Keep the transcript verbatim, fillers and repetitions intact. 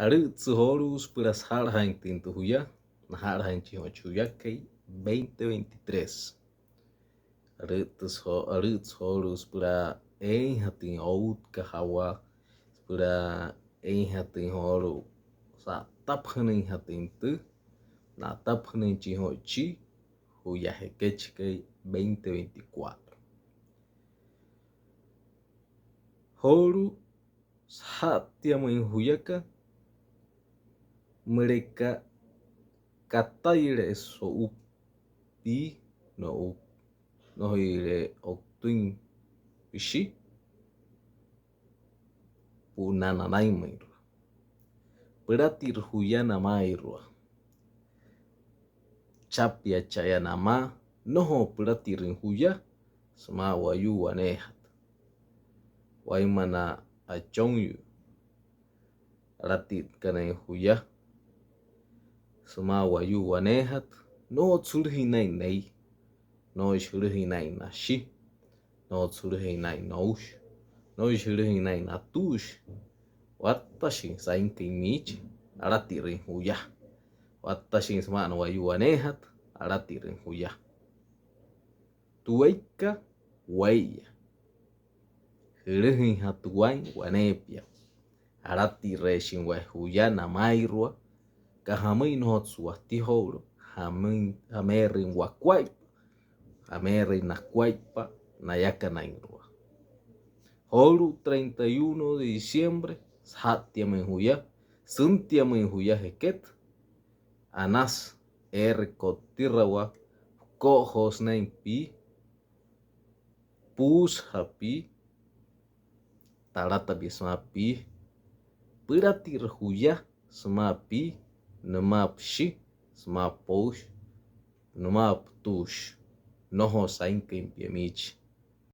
Alü'ütsü joolu'u süpüla saja'lajaainjatüin tü juya, naja'lajaainjachin joo chi juyakai veinte veintitrés. Alü'ütsü joo-, alü'ütsü joolu'u süpüla eeinjatüin outkajawaa, süpüla eeinjatüin joolu'u sa'atapajünüinjatüin tü, na'atapajünüinjachin joo chi juya jekechikai veinte veinticuatro. Joolu'u saja'ttiamüin juyaka, müleka kataireesü o'u pii, no'u, nnojoire o'utüin püshi, pu'una nanainmüinrua. Pülatirü juya namaairua. Chapia cha'aya namaa, nnojo pülatirüin juya sümaa wayuu waneejatü. Wainma na Achonyuu, alatirükanain juya sümaa wayuu waneejatü, nnojotsü jülüjüin naa'in nei, nnojoishi jülüjüin naa'in nashi, nnojotsü jülüjüin naa'in noushi, nnojoishi jülüjüin naa'in natuushi. Wattashin sainküin miichi, alatirüin juya. Wattashin sümaa na wayuu waneejatü, alatirüin juya. Tueika, we'iya, jülüjüinjatü waa'in waneepia. Alatireeshin wayuu juya namaairua, aka jamüin, nnojotsü watijoulu, jamüin, jameerüin wakuaippa, jameerüin nakuaippa nayakanairua. Joolu'u treinta y uno de diciembre, saja'ttiamüin juya, süntiamüin juya jeket, anasü eere kottirawaa, juko'ojoosü naa'in pii, puusüja pii, talatapia sümaa pii. Pülatirü juya sümaa pii, nümaa püshi, sümaa poushi, nümaa putuushi. Nnojo sainküin pia miichi,